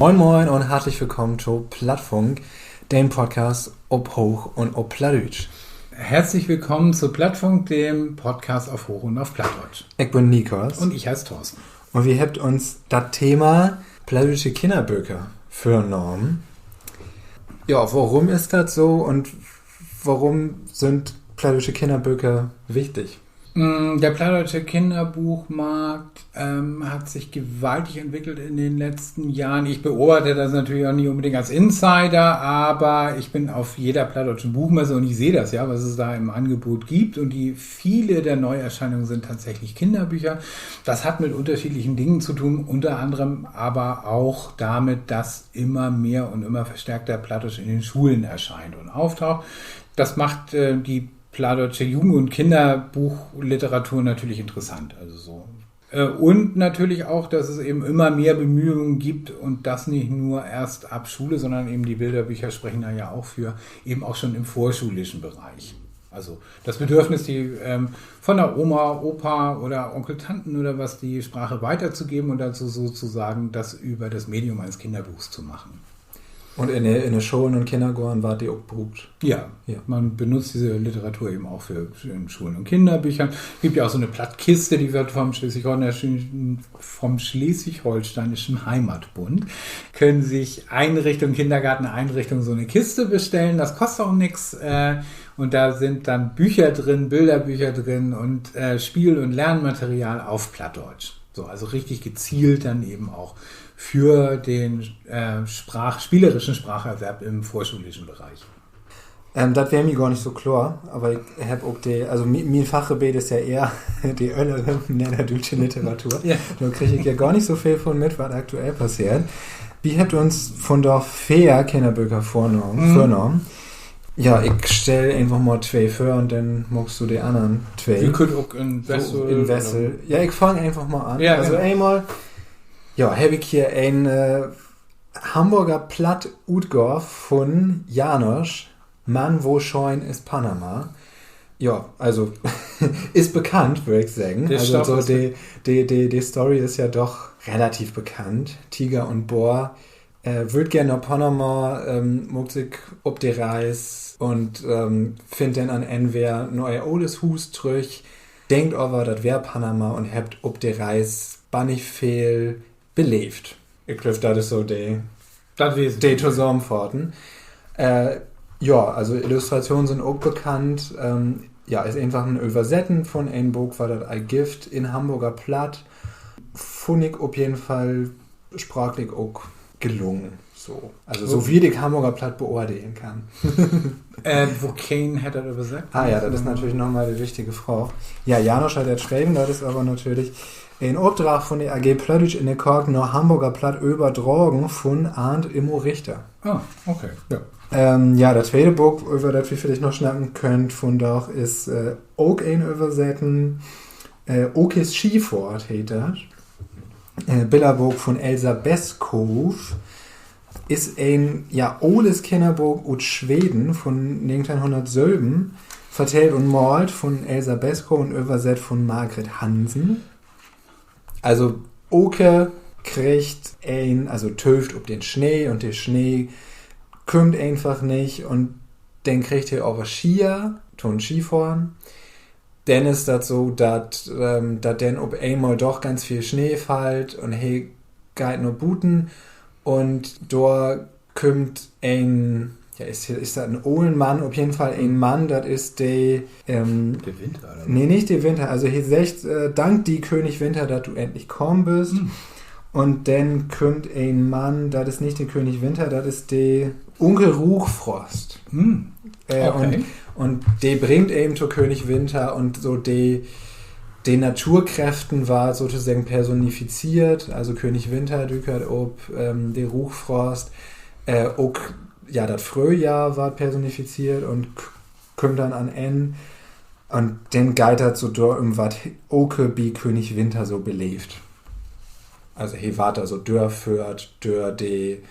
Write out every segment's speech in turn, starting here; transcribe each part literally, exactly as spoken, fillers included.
Moin, moin un hartlich willkamen to Plattfunk, den Podcast op Hooch un op Plattdüütsch. Herzlich willkommen zu Plattfunk, dem Podcast auf Hoch- und auf Plattdeutsch. Ik bün Nikos. Un ik heet Thorsten. Un wi hebbt uns dat Thema plattdüütsche Kinnerböker vörnahmen. Ja, worüm is dat so un worüm sünd plattdüütsche Kinnerböker wichtig? Mm, der plattdeutsche Kinderbuchmarkt, ähm, hat sich gewaltig entwickelt in den letzten Jahren. Ich beobachte das natürlich auch nicht unbedingt als Insider, aber ich bin auf jeder plattdeutschen Buchmesse und ich sehe das ja, was es da im Angebot gibt. Und die, viele der Neuerscheinungen sind tatsächlich Kinderbücher. Das hat mit unterschiedlichen Dingen zu tun, unter anderem aber auch damit, dass immer mehr und immer verstärkter Plattdeutsch in den Schulen erscheint und auftaucht. Das macht, äh, die plattdeutsche Jugend- und Kinderbuchliteratur natürlich interessant. Also so. Äh, und natürlich auch, dass es eben immer mehr Bemühungen gibt und das nicht nur erst ab Schule, sondern eben die Bilderbücher sprechen da ja auch für, eben auch schon im vorschulischen Bereich. Also das Bedürfnis, die, ähm, von der Oma, Opa oder Onkel, Tanten oder was, die Sprache weiterzugeben und dazu sozusagen das über das Medium eines Kinderbuchs zu machen. Un in de, in de Scholen un Kinnergoorn warrt de ok bruukt. Ja, ja, man benutzt diese Literatur eben auch für, in Schulen und Kinderbüchern. Gibt ja auch so eine Plattkiste, die wird vom Schleswig-Holsteinischen, vom Schleswig-Holsteinischen Heimatbund. Können sich Einrichtungen, Kindergarten, Einrichtungen so eine Kiste bestellen. Das kostet auch nix. Äh, und da sind dann Bücher drin, Bilderbücher drin und, äh, Spiel- und Lernmaterial auf Plattdeutsch. So, also richtig gezielt dann eben auch für den, äh, Sprach-, spielerischen Spracherwerb im vorschulischen Bereich. Ähm, dat weer mi gor nich so kloor, aver ik hebb ok de, also mi-, mien Fachgebeet is ja ehr de öllere nedderdüütsche Literatur. Ja. Dor krieg ik ja gor nich so veel von mit, wat aktuell passeert. Wi hebbt uns vundaag veer Kinnerböker vörnahmen, Mhm. vörnahmen. Ja, ik stell eenfach mal twee vör un denn maakst du de annern twee. Wi köönt ok in So, Wessel in oder Wessel. Ja, ik fang eenfach mal an. Ja, Also genau. eenmal, ja, heff ik hier en, äh, Hamborger Platt-Utgaav vun Janosch, Mann, wo schöön is Panama. Ja, also, is bekannt, wöör ik seggen. De Also, Stoff so is de, be- de, de, de Story is ja doch relativ bekannt. Tiger un Boor, äh, wüllt geern na Panama, ähm, maakt sik op de Reis un, ähm, finnt denn an Enn weer na ehr oles Huus trüch, denkt aver, dat weer Panama un hebbt op de Reis bannig veel beleevt. Ik glööv, dat is so de, Dat Wesentliche. de Tosamenfaten. Äh, ja, also Illustrationen sünd ok bekannt. Ähm, ja, is eenfach en Översetten vun en Book, wat dat al gifft, in Hamborger Platt. Funn ik op jeden Fall spraaklich ok gelungen. So. Also, so wiet ik Hamborger Platt beordelen kann. Äh, wokeen hett dat översett? Ah ja, dat is natürlich noch mal de wichtige Fraag. Ja, Janosch hett dat schreven, dat is aver natürlich en Opdrag vun de A G Plattdüütsch in de Kark na Hamborger Platt överdragen vun Arndt Immo Richter. Ah, okay, ja. Ähm, ja, dat tweede Book, över dat wi villicht noch snacken köönt vundaag, is, äh, ok en Översetten, äh, Okes Skifohrt heet dat. Äh, Billerbook vun Elsa Beskow, is en, ja, oles Kinnerbook ut Sweden vun negenteihnhunnertsöven, vertellt un maalt vun Elsa Beskow un översett vun Margret Hansen. Also, Oke kriggt en, also töövt op den Snee un de Snee kümmt eenfach nich un denn kriggt he aver Skier to'n Skifohren. Denn is dat so, dat, ähm, dat denn op eenmal doch ganz veel Snee fallt un he geiht na buten un dor kümmt en, ja, is, is dat en olen Mann? Op jeden Fall en Mann, dat is de, ähm, De Winter, oder? Nee, nich de Winter. Also he seggt, äh, Dank di, König Winter, dat du endlich kamen büst. Hm. Un denn kümmt en Mann, dat is nich de König Winter, dat is de Unkel Ruuchfrost. Hm. Äh, Okay. un, un de bringt em to König Winter un so de, de Naturkräften warrt sotoseggen personifizeert. Also König Winter dükert op, ähm, de Ruuchfrost, äh, ok, ja, dat Fröhjohr warrt personifizeert un k-, kümmt denn an Enn. Un denn geiht dat so dorüm, wat Oke bi König Winter so beleevt. Also he warrt dor so dörföhrt, dör de,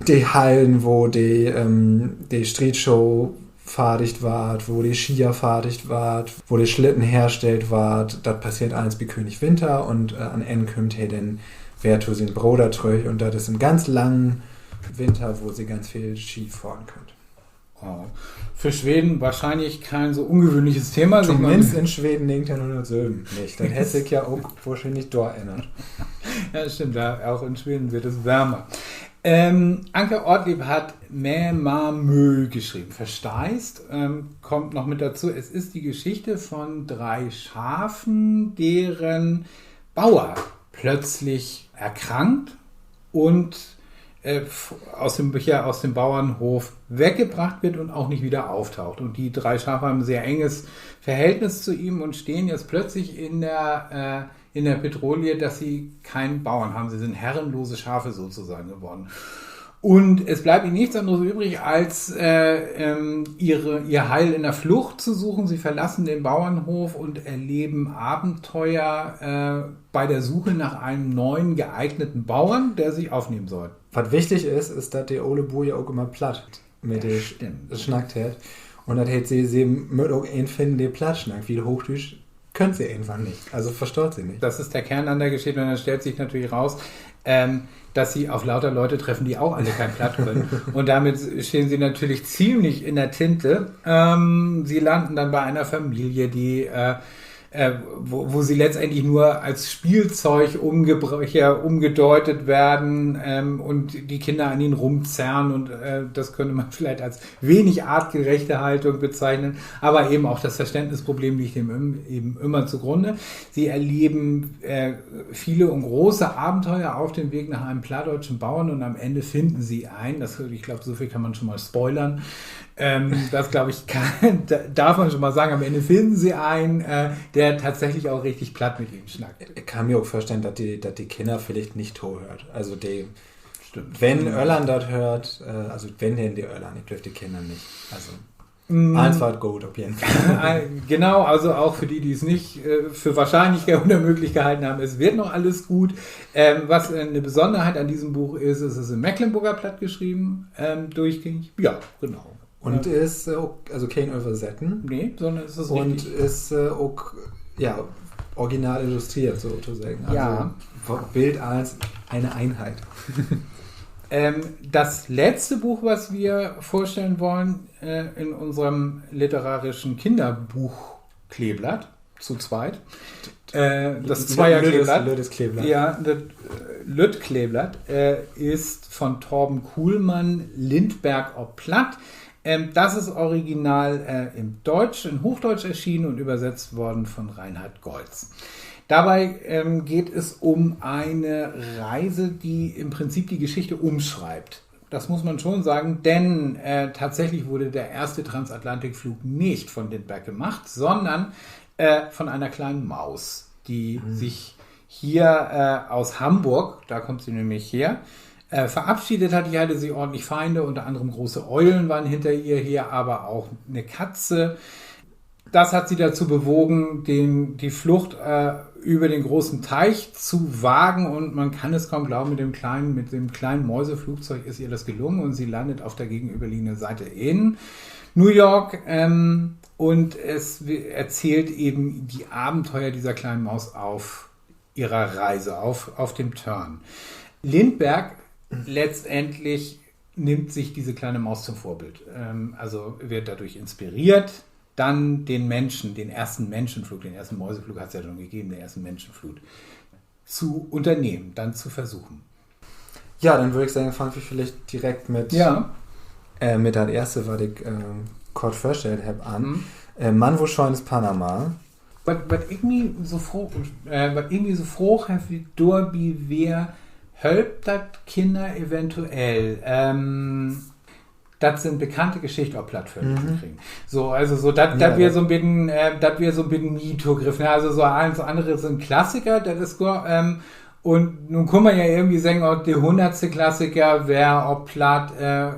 de Hallen, wo de, ähm, de Strietschoh fardigt warrt, wo de Skier fardigt warrt, wo de Slitten herstellt warrt. Dat passeert allens bi König Winter un, äh, an Enn kümmt he denn weer to sien Broder trüch un dat is en ganz langen Winter, wo se ganz veel Ski fahren köönt. För Schweden wahrscheinlich kein so ungewöhnliches Thema. Tominnst in Schweden negenteihnhunnertsöven nich. Dat hett sik ja ok wohrschienlich dor ännert. Ja, stimmt, da, auch in Schweden wird es wärmer. Ähm, Anke Ortlieb hat Mä, ma, mö geschrieben. Versteihst, ähm, kommt noch mit dazu. Es ist die Geschichte von drei Schafen, deren Bauer plötzlich erkrankt und, äh, f-, aus dem, hier aus dem Bauernhof weggebracht wird und auch nicht wieder auftaucht. Und die drei Schafe haben ein sehr enges Verhältnis zu ihm und stehen jetzt plötzlich in der, äh, in der Bedrohung, dass sie keinen Bauern haben. Sie sind herrenlose Schafe sozusagen geworden. Und es bleibt ihnen nichts anderes übrig, als, äh, ähm, ihre, ihr Heil in der Flucht zu suchen. Sie verlassen den Bauernhof und erleben Abenteuer, äh, bei der Suche nach einem neuen geeigneten Bauern, der sie aufnehmen soll. Wat wichtig is, is, dat de ole Buur ja ok ümmer Platt mit de snackt hett. Un dat heet, se, se mööt ok een finnen, de Platt snackt, wiel Hoochdüütsch köönt se eenfach nich. Also verstaht se nich. Das ist der Kern an der Geschichte. Und dann stellt sich natürlich raus, ähm, dass sie auf lauter Leute treffen, die auch alle kein Platt können. Und damit stehen sie natürlich ziemlich in der Tinte. Ähm, sie landen dann bei einer Familie, die, äh, äh, wo, wo sie letztendlich nur als Spielzeug umgebra-, hier umgedeutet werden, ähm, und die Kinder an ihnen rumzerren und, äh, das könnte man vielleicht als wenig artgerechte Haltung bezeichnen, aber eben auch das Verständnisproblem liegt eben, im-, eben immer zugrunde. Sie erleben, äh, viele und große Abenteuer auf dem Weg nach einem plattdeutschen Bauern und am Ende finden sie einen. Das, ich glaub, so viel kann man schon mal spoilern. Ähm, das, glaub ich, kann, da-, darf man schon mal sagen, am Ende finden sie einen, äh, der tatsächlich auch richtig platt mit ihnen snackt. Ik kann mi ok vörstellen, dat de, dat de Kinner villicht nich tohöört. Also de, wenn Öllern dat höört, äh, also wenn denn de Öllern, ik glööv, de Kinner nich. Also, allens warrt goot op jeden Fall. Genau, also auch für die, die es nicht, äh, für wahrscheinlich oder möglich gehalten haben, es wird noch alles gut. Ähm, was, äh, eine Besonderheit an diesem Buch ist, es ist im Mecklenburger Platt geschrieben, ähm, durchgängig. Ja, genau. Un is, äh, ok, also keen Översetten. Nee, sondern es ist un richtig, is, äh, ok, ja, original illustreert sotoseggen. Also, ja, Bild als eine Einheit. Ähm, das letzte Buch, was wir vorstellen wollen, äh, in unserem literarischen Kinderbuch-Kleeblatt, zu zweit. Äh, das Lüttes, Zweier-Kleeblatt. Lüttes Kleeblatt. Ja, das, äh, Lütt Kleeblatt, äh, ist von Torben Kuhlmann, Lindberg op Platt. Ähm, das ist original, äh, im Deutsch, in Hochdeutsch erschienen und übersetzt worden von Reinhard Goltz. Dabei, ähm, geht es um eine Reise, die im Prinzip die Geschichte umschreibt. Das muss man schon sagen, denn, äh, tatsächlich wurde der erste Transatlantikflug nicht von Lindberg gemacht, sondern, äh, von einer kleinen Maus, die sich hier, äh, aus Hamburg, da kommt sie nämlich her, äh, verabschiedet hat. Die hatte sich ordentlich Feinde, unter anderem große Eulen waren hinter ihr her, aber auch eine Katze. Das hat sie dazu bewogen, den, die Flucht, äh, über den großen Teich zu wagen. Und man kann es kaum glauben, mit dem kleinen, mit dem kleinen Mäuseflugzeug ist ihr das gelungen und sie landet auf der gegenüberliegenden Seite in New York. Ähm, und es w-, erzählt eben die Abenteuer dieser kleinen Maus auf ihrer Reise, auf, auf dem Törn. Lindberg letztendlich nimmt sich diese kleine Maus zum Vorbild, ähm, also wird dadurch inspiriert, dann den Menschen, den ersten Menschenflug, den ersten Mäuseflug hat's ja schon gegeben, den ersten Menschenflug zu unternehmen, dann zu versuchen. Ja, denn wöör ik seggen, fangt wi villicht direkt mit, äh, mit dat eerste, wat ik, äh, kort vörstellt hebb, an. Äh, Mann, wo schöön is Panama? Wat, wat ik mi so fro-, äh, wat ik mi so fraagt heff, dorbi weer, hölpt dat Kinner eventuell, ähm, dat se en bekannte Geschicht op Platt vörleest kriegen. So, also so, dat, dat weer so 'n beten, äh, dat weer so 'n beten mien Togriff, ne? Also so allens annere sünd Klassiker, dat is klar, ähm, un nu kunn man ja irgendwie seggen, oh, de hunnertste Klassiker weer op Platt, äh,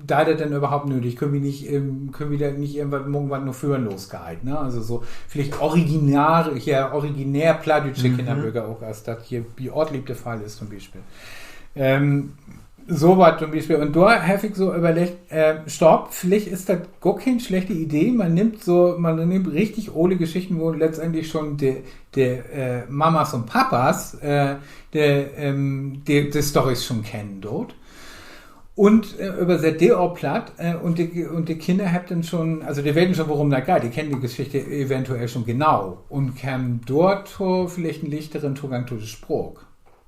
dor is dat denn överhaupt nödig? Köönt wi nich, ähm, köönt wi dor nich irgendwat maken, wat na vörn losgeiht, ne? Also so, villicht originär, hier originär plattdüütsche Kinnerböker ok, as dat hier bi Ortlieb de Fall is to'n Bispeel. Ähm, So wat to'n Bispeel. Un dor heff ik so överleggt, äh, stopp, villicht is dat gor keen slechte Idee. Man nimmt so, man nimmt richtig ole Geschichten, wo letztendlich schon de, de äh, Mamas un Papas, äh, de, ähm, de, de Storys schon kennen doot. Un äh, översett de op Platt äh, un, de, un de Kinner hebbt denn schon, also de weten schon, worum dat geiht. De kennen de Geschichte eventuell schon genau un hebbt dorto villicht en lichteren Togang to de Spraak.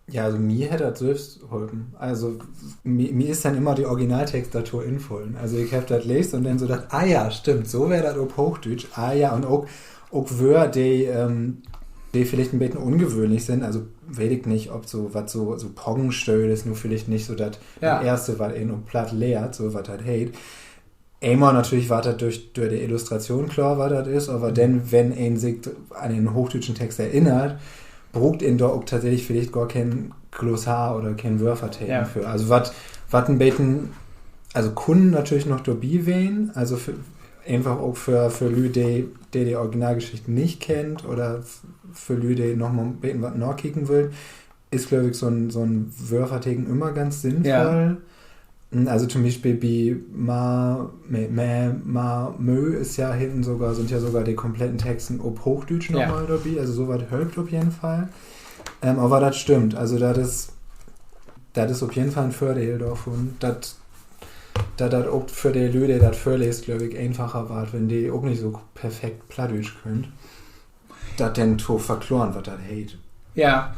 Ja, also mi hett dat sülvst holpen. Also mi, mi is denn immer de Originaltext dorto infullen. Also ik heff dat leest un denn so dacht, ah ja, stimmt, so weer dat op Hoochdüütsch. Ah ja, un ok, ok Wöör, de, ähm, de villicht en beten ungewöhnlich sünd. Also weet ik nich, ob so wat so, so Poggenstöhl is nu villicht nich so dat, dat Eerste, wat een op Platt lehrt, so wat dat heet. Eenmal natürlich warrt dat dör, dör de Illustratschoon klaar, wat dat is, aver denn, wenn een sik an den hoochdüütschen Text erinnert, bruukt een dor ok tatsächlich villicht gor keen Glossar oder keen Wöörverteken för. Also wat, wat en beten, also kunn natürlich noch dorbi ween, also för, eenfach ok för, för Lüüd, de, de de Originalgeschicht nich kennt oder f-, för Lüüd, de noch mal en beten wat nakieken wüllt, is, glööv ik, so'n, so'n Wöörverteken ümmer ganz sinnvoll. Also to'n Bispeel bi Ma, Mä, Mä, Ma, Mö is ja hinten sogor, sünd ja sogor de kompletten Texten op Hoochdüütsch noch mal dorbi. Also so wat helpt op jeden Fall. Ähm, aver dat stimmt. Also dat is, dat is op jeden Fall en Vördeel dorvun, dat, dat dat ok för de Lüüd, de dat vörleest, glööv ik, eenfacher warrt, wenn de ok nich so perfekt Plattdüütsch köönt, dat denn to verkloren, wat dat heet. Ja,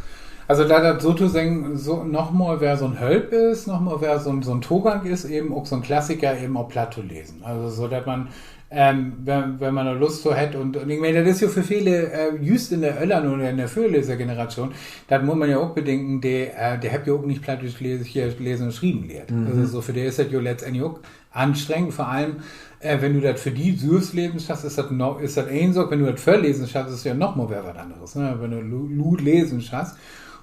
also dat dat sotoseggen so nochmal weer so'n Hölp is, nochmal weer so'n, so'n Togang is, even ok so'n Klassiker even op Platt to lesen. Also so, dat man, ähm, wenn, wenn man dor Lust to hett un, un ik meen, dat is ja för vele, äh, jüst in de Öllern oder in de Vörlesergeneratschoon, dat mutt man ja ok bedenken, de, äh, de hebbt ja ok nich Plattdüütsch les-, hier lesen un schrieven lehrt. Also so, för de is dat ja letztendlich ok anstrengend, vör allem, äh, wenn du dat för di sülvst lesen schasst, is dat no-, is dat een Saak, wenn du dat vörlesen schasst, is ja nochmal weer wat anners, ne? Wenn du lu-, luut lesen schasst.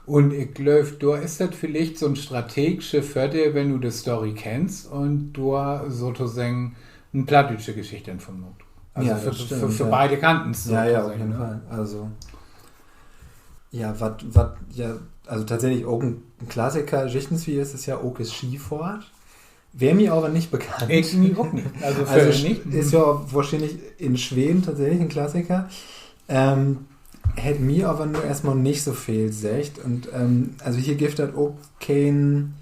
Un ik glööv, dor is dat villicht so'n strateegsche Vördeel, wenn du de Story kennst un dor sotoseggen en plattdüütsche Geschicht denn vun maakst. Also för, för beide Kanten sotoseggen, ne? Also, ja, wat, wat, ja, also tatsächlich ok en, en Klassiker, jichtenswie is, is ja Okes Skifohrt. Weer mi aver nich bekannt. Ik mi ok nich. Also, is ja wohrschienlich in Schweden tatsächlich en Klassiker. Ähm, hett mi aver nu eerstmal nich so veel seggt. Un, ähm, also hier gifft dat ok keen,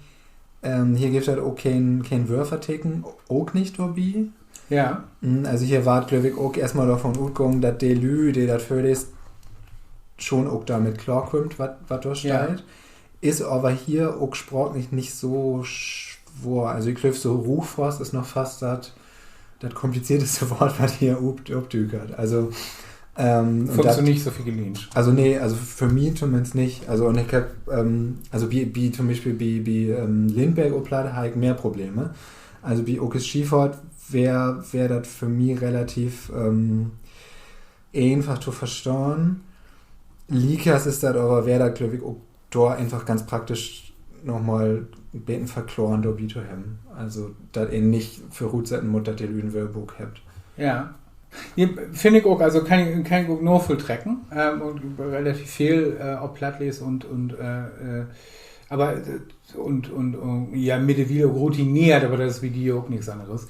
ähm, hier gifft dat ok keen, keen Wöörverteken, ok nich dorbi. Ja. Mm, also hier warrt, glööv ik, ok eerstmal dorvun utgahn, dat de Lüüd, de dat vörleest, schon ok dormit klaarkaamt, wat, wat dor steiht. Is aver hier ok spraaklich nich so swoor. Also ik glööv, so Ruuchfrost is noch fast dat, dat komplizierteste Woort, wat hier op-, opdükert. Also, ähm, un dat, also nee, also för mi tominnst nich. Also, un ik heff, ähm, also bi, bi, to'n Bispeel bi, bi, ähm, Lindbergh op Platt harr ik mehr Probleme. Also bi Okes Skifohrt weer, weer dat för mi relativ, ähm, eenfach to verstahn. Liekers is dat aver, weer dat, glööv ik, ok dor eenfach ganz praktisch nochmal en beten Verkloren dorbi to hebben. Also, dat een nich vörutsetten mutt, dat de Lüüd en Wöörbook hebbt. Ja. Nee, finn ik ok, also kann ik, kann ik ok navulltrecken, ähm, un relativ veel, äh, op Platt lees un, un, äh, äh, aver, äh, un, un, un, ja, middewiel ok routineert, aver dat is bi di ok nix anners.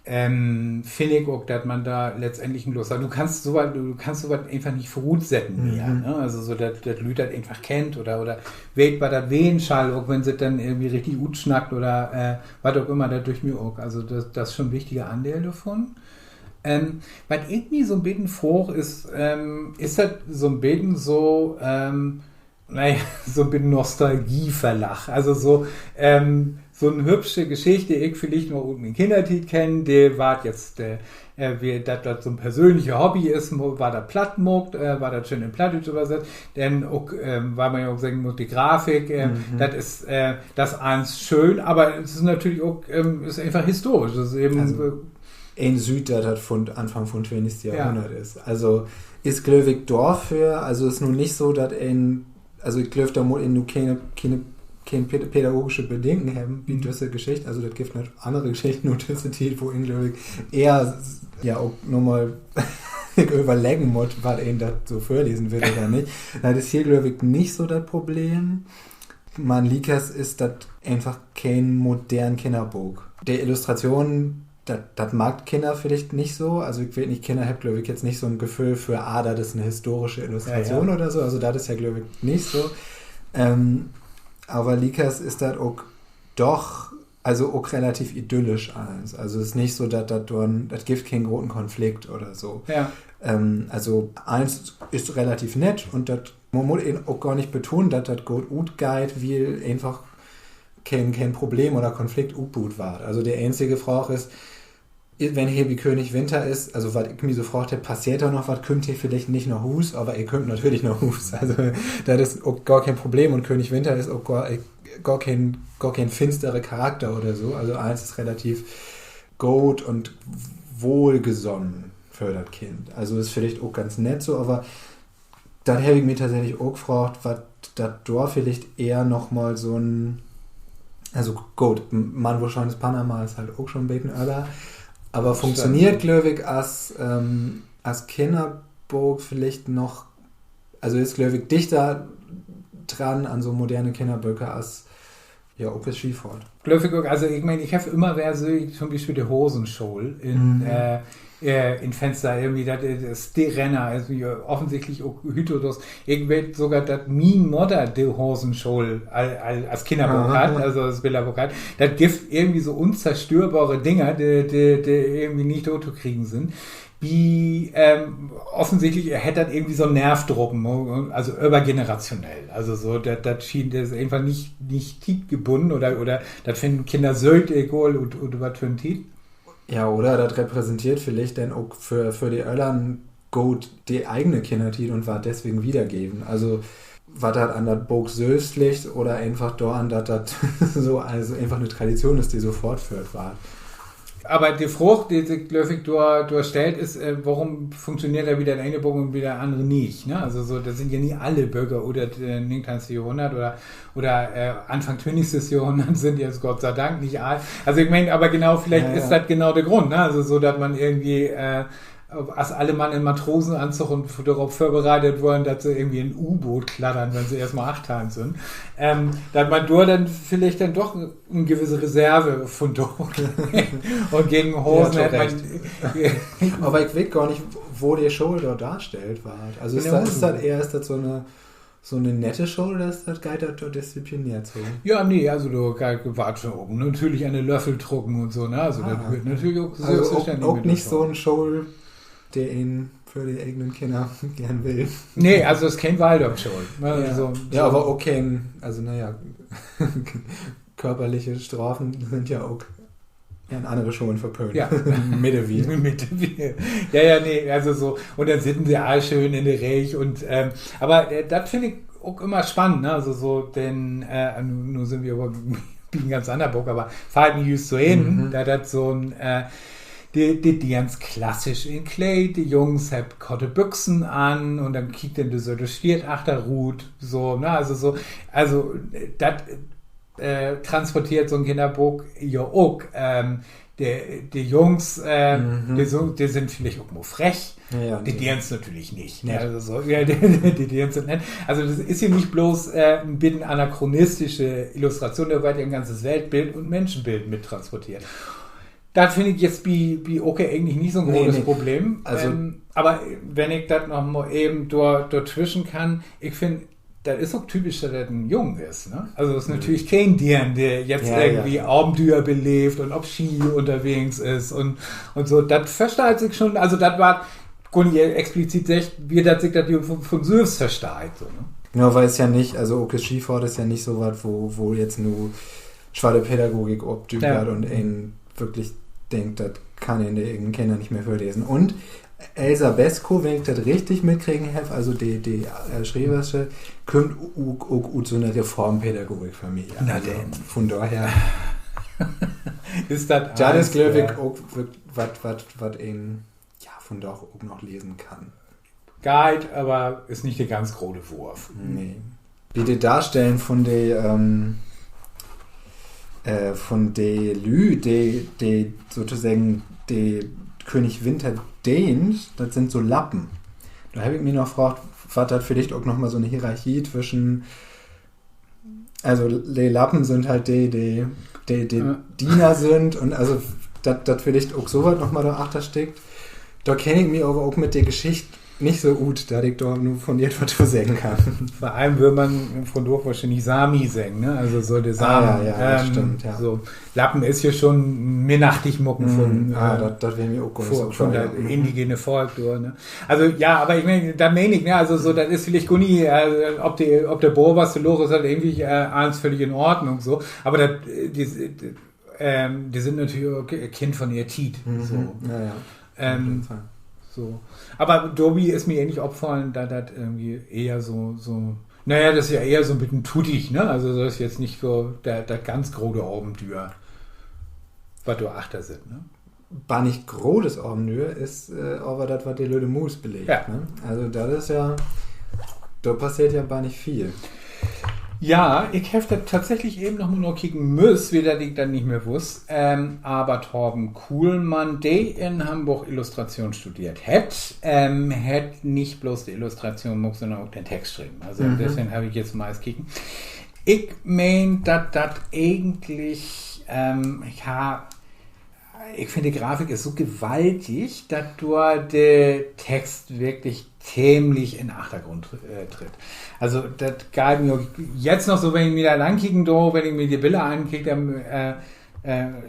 Ähm, finn ik ok, dat man dor letztendlich en Glossar, du kannst so wat, du kannst so wat eenfach nich vörutsetten mehr, ne? Also so, dat, dat Lüüd dat eenfach kennt oder, oder weet, wat dat ween schall, ok wenn se dat denn irgendwie richtig utsnackt oder, äh, wat ok ümmer, dat döcht mi ok. Also dat, dat is schon en wichtiger Andeel dorvun. Ähm, wat ik mi so'n beten fraag, is, ähm, is dat so'n beten so, ähm, na ja, so'n beten Nostalgieverlag. Also so, ähm, so'n hübsche Geschicht, de ik villicht noch ut mien Kinnertiet kenn, de warrt jetzt, äh, äh, wiel dat, dat so'n persönliche Hobby is, mo-, warrt dat platt maakt, äh, warrt dat schöön in Plattdüütsch översett. Denn ok, ähm, wiel man ja ok seggen mutt, de Grafik, äh, dat is, äh, dat is allens schöön, aver dat is natürlich ok, ähm, is eenfach historisch. Dat is even, also, äh, een süht, dat dat vun Anfang vun twintigste Johrhunnert is. Also, is, glööv ik, dorför, also is nu nich so, dat een, also ik glööv, dor mutt een nu kene, kene, keen päd-, pädagogische Bedenken hebben bi düsse Geschicht. Also dat gifft noch annere Geschichten ut düsse Tiet, wo een, glööv ik, ehr, ja, ok nochmal överleggen mutt, wat een dat so vörlesen will oder nich. Dat is hier, glööv ik, nich so dat Problem. Man liekers is dat eenfach keen modern Kinnerbook. De Illustratschoon, dat, dat maakt Kinner villicht nich so. Also ik weet nich, Kinner hebbt, glööv ik, jetzt nich so 'n Geföhl för, ah, dat is 'ne historische Illustratschoon oder so. Also dat is ja, glööv ik, nich so. Aver liekers is dat ok doch, also ok relativ idyllisch allens. Also is nich so, dat, dat dor, dat gifft keen groten Konflikt oder so. Also allens is relativ nett un dat, man mutt even ok gor nich betonen, dat dat goot utgeiht, wiel eenfach keen, keen Problem oder Konflikt opbuut warrt. Also de eenzige Fraag is, wenn he bi König Winter is, also wat ik mi so fraagt hebb, passeert dor noch wat, kümmt he villicht nich na Huus, aver he kümmt natürlich na Huus. Also dat is ok gor keen Problem un König Winter is ok gor, gor keen, gor keen finstere Charakter oder so. Also allens is relativ goot un wohlgesonnen för dat Kind. Also is villicht ok ganz nett so, aver dat heff ik mi tatsächlich ok fraagt, wat dat dor villicht ehr noch mal so 'n, also goot, Mann, wo schöön is Panama is halt ok schon 'n beten öller, aver funktioneert, glööv ik, as, as Kinnerbook villicht noch, also is, glööv ik, dichter dran an so moderne Kinnerböker as, ja, Okes Skifohrt. Glööv ik ok. Also ik meen, ik heff ümmer weer so, to'n Bispeel de Hasenschool in, in Finster, irgendwie, dat is de Renner, also offensichtlich ok hüüt noch. Ik weet sogor, dat mien Mudder de Hasenschool al, al as Kinnerbook harr, also as Billerbook harr. Dat gifft irgendwie so unzerstörbare Dinger, de, de, de irgendwie nich doot to kriegen sünd. Bi, offensichtlich hett dat irgendwie so 'n Nerv drapen, also övergenerationell. Also so, dat, dat schient, is eenfach nich, nich tietgebunnen oder, oder dat finnen Kinner sööt, egal ut, ut wat för 'n Tiet. Ja, oder dat repräsenteert villicht denn ok för, för de Öllern goot de egene Kinnertiet un warrt deswegen wiedergeven. Also, wat dat an dat Book sülvst liggt oder eenfach doran, dat dat so, also eenfach 'ne Tradition is, de so fortföhrt warrt. Aver de Fraag, de sik, glööv ik, dor, dor stellt, is, worüm funktioneert dat bi dat ene Book un bi dat annere nich, ne? Also so, dat sünd ja nich alle Böker ut dat negenteihnste Johrhunnert oder, oder Anfang twintigste Johrhunnert sünd ja Gott sei Dank nich all. Also ik meen, aver genau, villicht is dat genau de Grund, ne? Also so, dat man irgendwie as alle Mann in Matrosenantog un dorop vörbereitet worrn, dat se irgendwie in U-Boot kladdern, wenn se eerstmal achtteihn sünd. Dat man dor denn villicht denn doch en gewisse Reserve vun dor un gegen Hasen hett man. Aver ik weet gor nich, wo de School dor darstellt warrt. Also is dat, is dat ehr, is dat so 'ne nette School oder is dat, geiht dat dor diszipliniert so? Ja, nee, also dor warrt schon ok natürlich an de Löffel trucken un so, ne? Also dat höört natürlich ok, also ok nich so 'n School, de een för de egenen Kinner geern will. Nee, also is keen Waldorfschool, ne? Ja, aver ok keen, also, na ja, körperliche Strafen sünd ja ok in annere Scholen verpönt. Middewiel. Ja, ja, nee, also so. Un denn sitten se all schöön in de Reeg un, aver dat finn ik ok ümmer spannend, ne? Also so, denn, nu sünd wi aver bi en ganz anner Book, aver fallt mi jüst so in, dat dat so 'n, de, de Deerns klassisch in Kleed, de Jungs hebbt korte Büxen an un denn kiekt denn de Söte Stiert achterut, so, ne? Also so, also dat transporteert so 'n Kinnerbook ja ok. De, de Jungs, de, de sünd villicht ok mal frech. De Deerns natürlich nich, ne? Also so, de, de Deerns sünd nett. Also dat is hier nich blots en beten anachronistische Illustratschoon, dor warrt ja en ganzes Weltbild un Minschenbild mit transporteert. Dat finn ik jetzt bi, bi Oke egentlich nich so 'n grotes Problem. Aver wenn ik dat noch mal even dor, dor twischen kann, ik finn, dat is ok typisch, dat dat en Jung is, ne? Also is natürlich keen Deern, de jetzt irgendwie Aventüer beleevt un op Ski ünnerwegens is un, un so. Dat versteiht sik schon, also dat warrt gor nich explizit seggt, wiel dat sik dat vun, vun sülvst versteiht, so, ne? Ja, wiel is ja nich, also Okes Skifohrt is ja nich so wat, wo, wo jetzt nu swatte Pädagogik opdükert un een würklich denkt, dat kann een de egen Kinner nich mehr vörlesen. Un Elsa Beskow, wenn ik dat richtig mitkregen heff, also de, de Schrieversche, kümmt ok, ok ut so 'ne Reformpädagogik-Familie. Vun dorher is dat, dat is, glööv ik, ok wat, wat, wat een, ja, vundaag ok noch lesen kann. Geiht, aver is nich de ganz grote Wurf. Nee. Bi de Darstellen vun de, vun de Lüüd, de, de sotoseggen de König Winter deent, dat sünd so Lappen. Dor heff ik mi noch fraagt, warrt dat villicht ok noch mal so 'ne Hierarchie twischen Also, de Lappen sünd halt de, de, de, de Diener sünd un also, dat, dat villicht ok so wat noch mal dor achter stickt. Dor kenn ik mi aver ok mit de Geschicht nich so ut, dat ik dor nu fundeert wat to seggen kann. Vör allem wöör man vundaag wohrschienlich Sami seggen, ne? Also so de Samen, so. Lappen is ja schon minnachtig maken vun, dat weer mi ok vun dat indigene Volk dor, ne? Also, ja, aver ik meen, dat meen ik, ne? Also so, dat is villicht gor nich, op de, op de böverste Laag is dat irgendwie allens völlig in Ordnung, so. Aver dat, de sünd natürlich ok Kind vun ehr Tiet, so. So. Aver dorbi is mi egentlich opfallen, dat dat irgendwie ehr so, so, na ja, dat is ja ehr so 'n beten tuttig, ne? Also dat is jetzt nich so dat, dat ganz grote Aventüer, wat dor achter sitt, ne? Bannig grotes Aventüer is aver dat, wat de lütte Muus beleevt, ne? Also dat is ja, dor passeert ja bannig veel. Ja, ik heff dat tatsächlich even noch mal nakieken müsst, wiel dat ik dat nich mehr wuss. Aver Torben Kuhlmann, de in Hamborg Illustratschoon studeert hett, hett nich bloots de Illustratschoon maakt, sünnern ok den Text schreven. Also deswegen heff ik jetzt mal eens keken. Ik meen, dat dat egentlich, ik, ik finn, de Grafik is so gewaltig, dat dor de Text wirklich teemlich in Achtergrund tritt. Also dat geiht mi ok jetzt noch so, wenn ik mi dat ankieken do, wenn ik mi de Biller ankiek, denn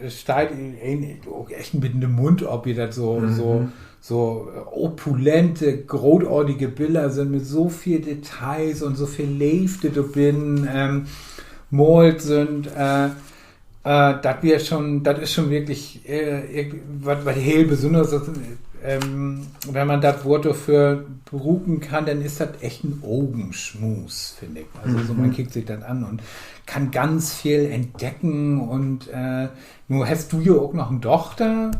steiht een ok echt en beten de Mund op, wiel dat so, so opulente, grootartige Biller sünd mit so veel Details un so veel Leevde dor binnen maalt sünd. Dat weer schon, dat is schon wirklich wat, wat heel Besünners. Wenn man dat Woort dorför bruken kann, denn is dat echt en Ogensmuus, finn ik. Also so, man kiekt sik dat an un kann ganz veel entdecken un nu hest du ja ok noch en Dochter.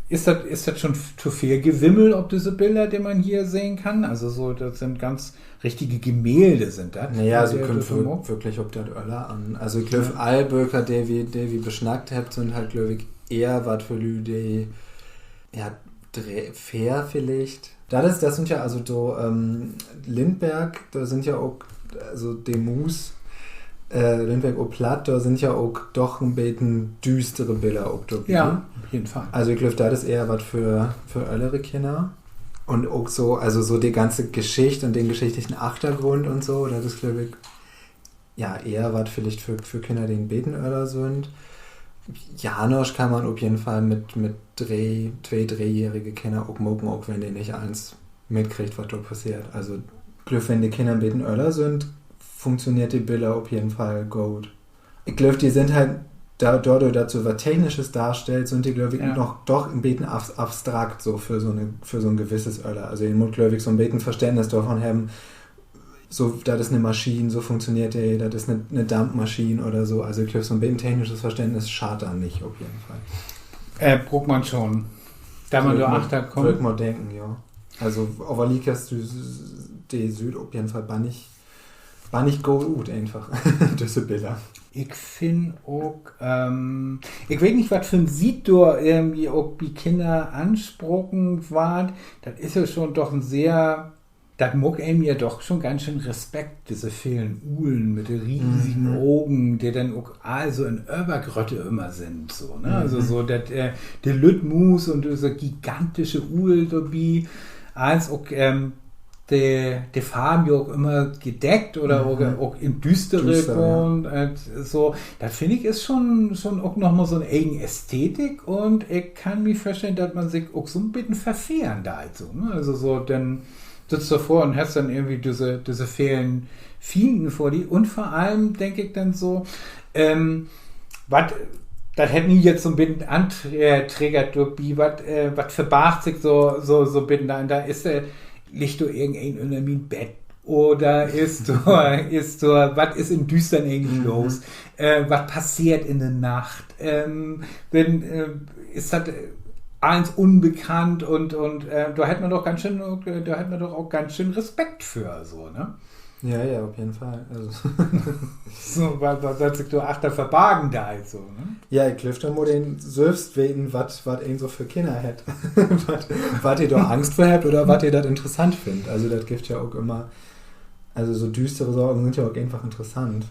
Is dat, is dat schon to veel Gewimmel op düsse Biller, de man hier sehn kann? Also so, dat sünd ganz richtige Gemälde sünd dat, ne? Ja, also kümmt würklich op dat Öller an. Also ik glööv, all Böker, de wi, de wi besnackt hebbt, sünd halt, glööv ik, ehr wat för Lüüd, de, ja, veer villicht. Dat is, dat sünd ja, also so, Lindberg, dor sünd ja ok, also de Muus, Lindberg op Platt, dor sünd ja ok doch en beten düüstere Biller ok dorbi. Also ik glööv, dat is ehr wat för, för öllere Kinner. Un ok so, also so de ganze Geschicht un den geschichtlichen Achtergrund un so, dat is, glööv ik, ja, ehr wat villicht för, för Kinner, de en beten öller sünd. Janosch kann man op jeden Fall mit, mit dree, twee-, dreejährige Kinner ok maken, ok wenn de nich allens mitkriegt, wat dor passeert. Also, ik glööv, wenn de Kinner en beten öller sünd, funktioneert de Biller op jeden Fall goot. Ik glööv, de sünd halt, dordör, dat se wat Technisches darstellt, sünd de, glööv ik, noch doch en beten abstrakt so för so 'n gewisses Öller. Also een mutt, glööv ik, so 'n beten Verständnis dorvun hebben, so, dat is 'ne Maschien, so funktioneert de, dat is 'ne Dampmaschien oder so. Also ik glööv, so 'n beten technisches Verständnis schaadt dor nich, op jeden Fall. Bruukt man schon, dat man dor achter kummt. Wöör ik mal denken, ja. Also, aver liekers, de süht op jeden Fall bannig goot ut eenfach, düsse Biller. Ik finn ok, ik weet nich, wat för 'n Siet dor irgendwie ok bi Kinner anspraken warrt. Dat is ja schon doch en sehr, dat maakt een ja doch schon ganz schön Respekt, disse velen Ulen mit de riesigen Ogen, de denn ok all so in Övergrötte ümmer sünd, so, ne? Also so, dat, de lütt Muus un düsse gigantische Uul dorbi, allens ok de, de Farven ja ok ümmer gedeckt oder ok in Düüstere gahn, so. Dat finn ik is schon, schon ok noch mal so 'n egen Ästhetik un ik kann mi vörstellen, dat man sik ok so 'n beten verfehren deit, so, ne? Also so, denn sittst du dor vör un hest denn irgendwie düsse, düsse velen Fienden vör di un vör allem denk ik denn so, wat, dat hett mi jetzt so 'n beten antriggert dorbi, wat, wat verbargt sik so, so, so 'n beten dor, dor is, liggt dor irgendeen ünner mien Bett? Oder is dor, is dor, wat is in Düüstern egentlich los? Wat passeert in de Nacht? Wenn, is dat allens unbekannt un, un dor hett man doch ganz schön, dor hett man doch ok ganz schön Respekt för, so, ne? Ja, ja, op jeden Fall. Also, so, wat, wat sik dor achter verbargen deit, so, ne? Ja, ik glööv, dor mutt een sülvst weten, wat, wat een so för Kinner hett. Wat, wat de dor Angst vör hebbt oder wat de dat interessant finnt. Also, dat gifft ja ok ümmer Also so düüstere Saken sünd ja ok eenfach interessant.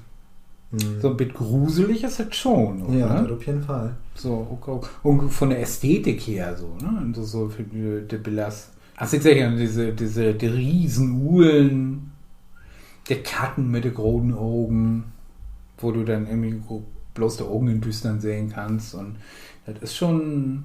So 'n beten gruselig is dat schon, oder? Ja, dat op jeden Fall. So, ok, ok, un von de Ästhetik her so, ne? Un so, so för de, de Billers. As ik segg, disse, disse, de Riesenulen, de Katten mit de groten Ogen, wo du denn irgendwie blots de Ogen in Düüstern sehn kannst. Un dat is schon,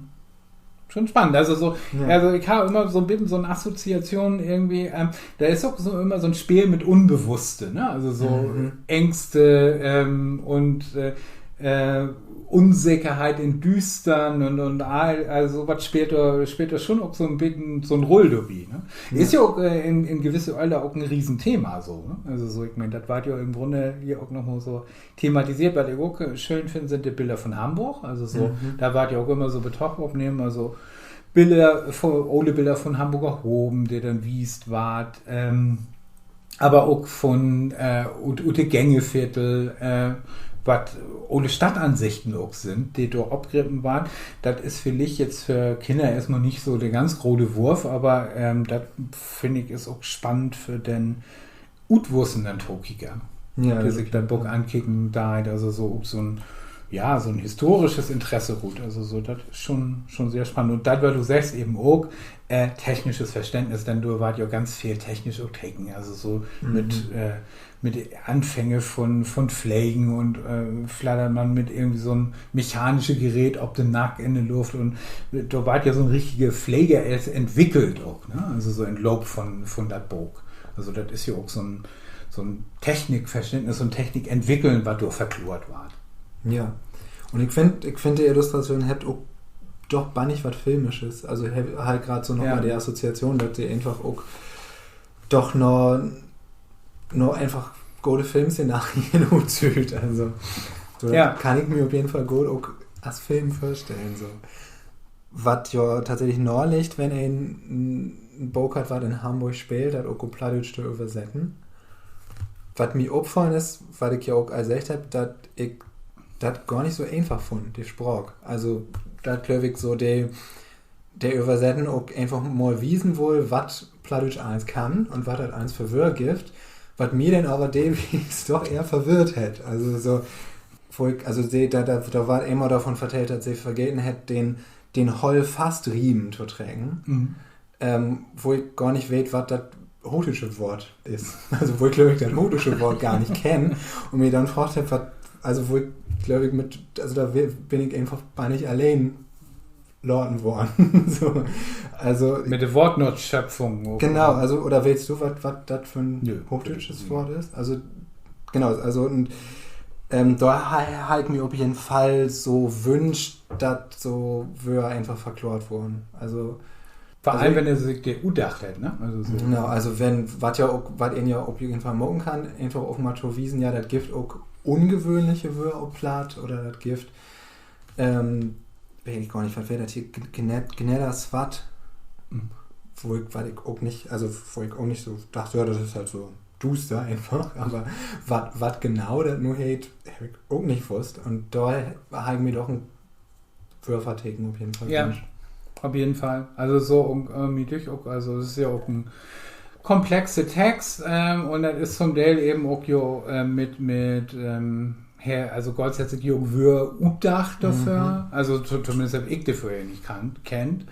schon spannend. Also so, also ik harr ümmer so 'n beten so 'n Assoziation irgendwie, ähm, dor is ok so ümmer so 'n Speel mit Unbewusste, ne? Also so Ängste, ähm, un, äh, äh, Unsekerheit in Düüstern un, un all, also so wat speelt dor, speelt dor schon ok so 'n beten so 'n Rull dorbi, ne? Is ja ok, äh, in, in gewisse Öller ok en Riesenthema so, ne? Also so, ik meen, dat warrt ja in'n Grunne hier ok noch mal so thematiseert. Wat ik ok, äh, schöön finn, sünd de Biller von Hamborg. Also so, dor warrt ja ok ümmer so Betog op nehmen, also Biller, vo-, ole Biller von Hamborger Hoven, de denn wiest warrt, ähm, aver ok von, äh, ut, ut de Gängeviertel, äh, wat ole Stadtansichten ok sünd, de dor opgrepen warrt. Dat is villicht jetzt för Kinner eerstmal nich so de ganz grote Wurf, aver, ähm, dat finn ik is ok spannend för den utwussenen Tokieker, de sik dat Book ankieken deit, also so ok so 'n, ja, so 'n historisches Interesse rut. Also so, dat is schon, schon sehr spannend. Un dat, wat du seggst, even ok, äh, technisches Verständnis, denn dor warrt ja ganz veel technisch ok tekent. Also so mit, äh, mit de Anfänge von, von Flegen un, äh, fladdert man mit irgendwie so 'n mechanische Gerät op de Nack in de Luft un dor warrt ja so 'n richtige Fleger eerst entwickelt ok, ne? Also so in'n Loop von, von dat Book. Also dat is ja ok so 'n, so 'n Technikverständnis, so 'n Technikentwickeln, wat dor verkloort warrt. Ja. Un ik finn, ik finn, de Illustratschoon hebbt ok doch bannig wat Filmisches. Also harr, harr graad so noch mal de Assoziation, dat de eenfach ok doch na, na eenfach gode Filmszenarien utsüht. Also, so, dat kann ik mi op jeden Fall goot ok as Film vörstellen, so. Wat ja tatsächlich nahe liggt, wenn een en, en Book hett, wat in Hamborg speelt, dat ok op Plattdüütsch to översetten. Wat mi opfallen is, wat ik ja ok al seggt hebb, dat ik dat gor nich so eenfach funn, de Spraak. Also, dat glööv ik so, de, de Översetten ok eenfach mal wiesen wull, wat Plattdüütsch allens kann un wat dat allens för Wöör gifft, wat mi denn aver deelwies doch ehr verwirrt hett. Also so, wo ik, also se, dor, dor, dor warrt eenmal dorvon vertellt, dat se vergeten hett, den, den Hollfastriemen to trecken. Ähm, wo ik gor nich weet, wat dat hoochdüütsche Woort is. Also, wo ik, glööv ik, dat hoochdüütsche Woort gor nich kenn un mi denn fraagt hebb, wat, also, wo ik, glööv ik, mit, also, dor we-, bün ik eenfach bannig alleen laten worrn. So, also, mit de Woortneuschöpfung ok, genau, also, oder weetst du, wat, wat dat för 'n hoochdüütsches Woort is? Also, genau, also, un, ähm, dor ha-, harr ik mi op jeden Fall so wünscht, dat so Wöör eenfach verkloort worrn. Also, vör allem, wenn he sik de utdacht hett, ne? Also so. Genau, also wenn, wat ja ok, wat een ja op jeden Fall maken kann, eenfach ok mal to wiesen, ja, dat gifft ok ungewöhnliche Wöör op Platt oder dat gifft, ähm, weet ik gor nich, wat weer dat hier, Gn-, Gnedderswart, wo ik, wat ik ok nich, also wo ik ok nich so dacht, ja, dat is halt so duuster eenfach, aver wat, wat genau dat nu heet, heff ik ok nich wusst. Un dor harr ik mi doch en Wöörverteken op jeden Fall wünscht. Op jeden Fall. Also so, un, äh, mi dücht ok, also dat is ja ok en komplexe Text, ähm, un dat is to'n Deel even ok jo, äh, mit, mit, ähm, he-, also Goltz hett sik jo ok Wöör utdacht dorför. Also to-, tominnst heff ik de vörher nich kannt, kennt.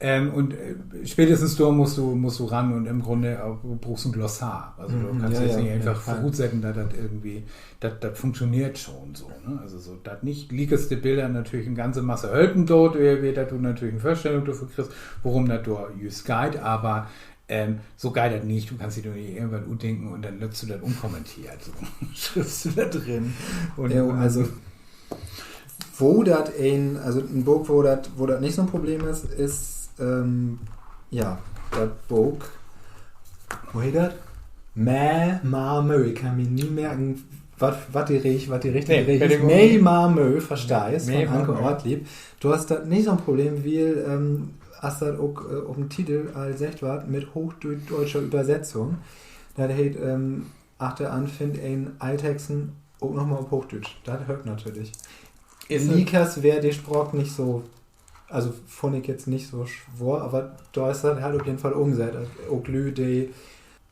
Ähm, un, äh, spätestens dor musst du, musst du ran un in'n Grunne, äh, bruukst en Glossar. Also du kannst jetzt nich eenfach vörutsetten, dat dat irgendwie, dat, dat funktioneert schon so, ne? Also so, dat nich. Liekers de Biller natürlich en ganze Masse hölpen doot, wiel, wiel dat du natürlich en Vörstellung dorvun kriggst, worüm dat dor jüst geiht, aver, ähm, so geiht dat nich. Du kannst di doch nich irgendwat utdenken un denn lettst du dat unkommenteert. So, schriffst du dat rin. Un, jo, also, wo dat en, also en Book, wo dat, wo dat nich so'n Problem is, is, ähm, ja, dat Book, wo heet dat? Mä, ma, mö. Ik kann mi nie marken, wat, wat de rich-, wat de richtige Reeg is. Mä, ma, mö, versteihst, von Anke Ortlieb. Dor is dat nich so'n Problem, wiel, ähm, as dat ok, äh, op den Titel al seggt warrt, mit hoochdeutscher Översetzung. Dat heet, ähm, achteran finnt een all Texten ok noch mal op Hoochdüütsch. Dat helpt natürlich. Liekers weer de Spraak nich so, also funn ik jetzt nich so swoor, aver dor is dat halt op jeden Fall ümsett. Ok Lüüd, de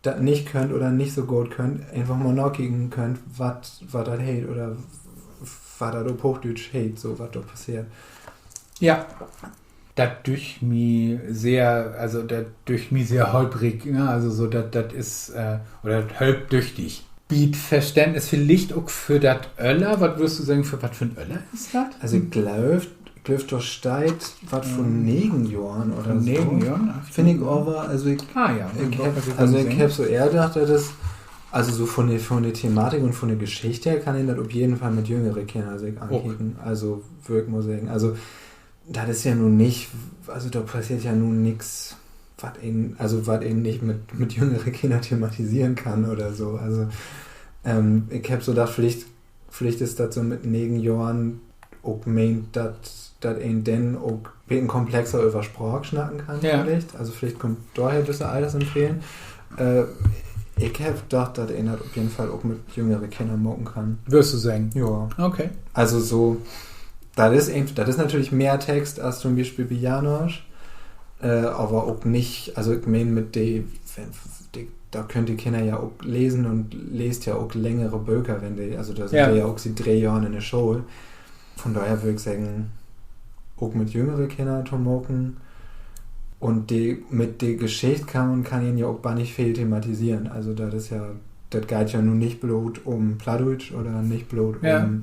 dat nich köönt oder nich so goot köönt, eenfach mal nakieken köönt, wat, wat dat heet oder wat dat op Hoochdüütsch heet, so wat dor passeert. Ja, dat dücht mi sehr, also dat dücht mi sehr holprig, ne? Also so, dat, dat is, äh, oder dat hölpt düchtig. Bi't Verständnis villicht ok för dat Öller, wat würrst du seggen, för wat för 'n Öller is dat? Also ik glööv, ik glööv, dor steiht wat vun negen Johren oder so. Negen Johren? Finn ik aver, also ik, also ik heff so ehr dacht, dat is, also so vun de, vun de Thematik un vun de Geschicht her kann een dat op jeden Fall mit jüngere Kinner sik ankieken. Also, wöör ik mal seggen. Also, dat is ja nu nich, also dor passeert ja nu nix, wat een, also wat een nich mit, mit jüngere Kinner thematiseren kann oder so. Also, ähm, ik heff so dacht, villicht, villicht is dat so mit negen Johren ok meent, dat, dat een denn ok beten komplexer över Spraak snacken kann, villicht. Also villicht kummt dorher düsse Altersempfehlen. Äh, ik heff dacht, dat een dat op jeden Fall ok mit jüngere Kinner maken kann. Würdst du seggen? Ja. Okay. Also so, dat is een, dat is natürlich mehr Text as to'n Bispeel bi Janosch. Äh, aver ok nich, also ik meen, mit de, wenn, de, dor köönt de Kinner ja ok lesen un leest ja ok längere Böker, wenn de, also dor sünd de ja ok siet dree Johren in de School. Vun dorher wöör ik seggen, ok mit jüngere Kinner to maken. Un de, mit de Geschicht kann, kann een ja ok bannig veel thematiseren. Also dat is ja, dat geiht ja nu nich bloot um Plattdüütsch oder nich bloot um